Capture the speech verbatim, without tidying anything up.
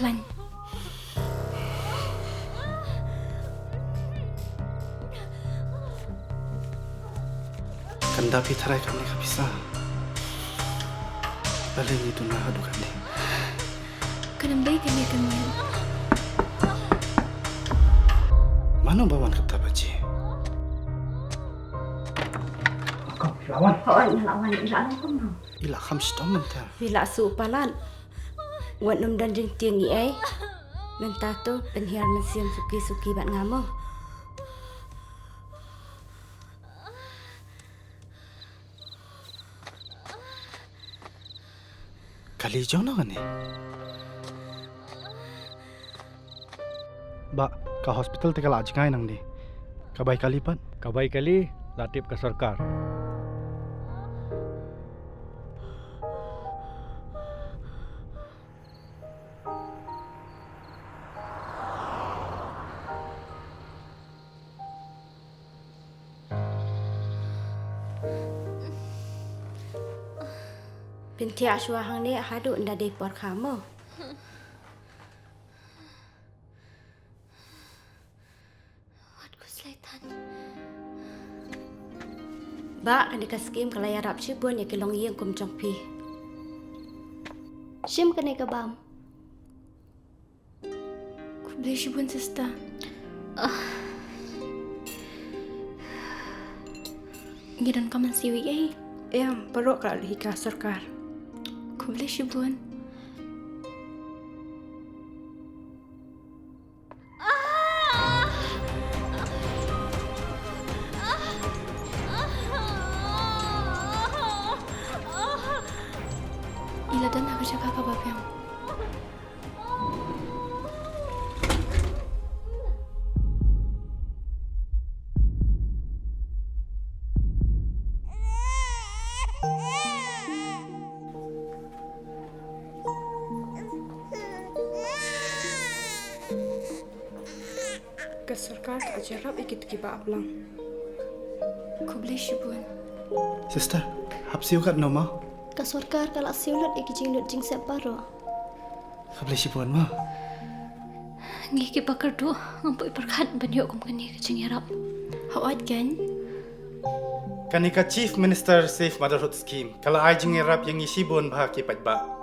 Kan da phi tharai kane ka pisa. Balei ngi duna haduh kane? Kan ym dei kane ka miet. Mano ba wan kata baje? Lawan. Hooid, lawan, lawan kumno? I la kham shitom mynta. Phi la shu palat. Wat nym don jingtieng ei ei. Mynta to pynhiar mynsiem suki suki bad nga mo. Kali jong no kane? Bah, ka hospital te ka la jngai nangne. Ka bai kali pat? Ka bai kali, la tip ka sorkar. Pynthiah shuwa hangne haduh ynda dei por kha mo. Wat khuslai than. Bah, kane ka skim ka la ïarap shibun ïa ki longïing kum jong phi. Shim kane ka bam. Khublei shibun sister. Ah. Ngi donkam ban siew ei ei? Em, baroh ka la leh hi ka sorkar. Khublei shibun. I la don ha ka jaka kaba biang. Ka sorkar ka ïarap ïa kito kiba ap lang. Khublei shibun. Sister, hap siew katno mo? Ka sorkar ka la siew lut ïa ki jinglut jingsep baroh. Khublei shibun mo. Ngi kiba kyrduh ngam poi pyrkhat ban ïoh kum kane ka jingïarap. Hooid kan. Kane ka Chief Minister Safe Motherhood Scheme ka la ai jingïarap ïa ngi shibun bha ki paidbah.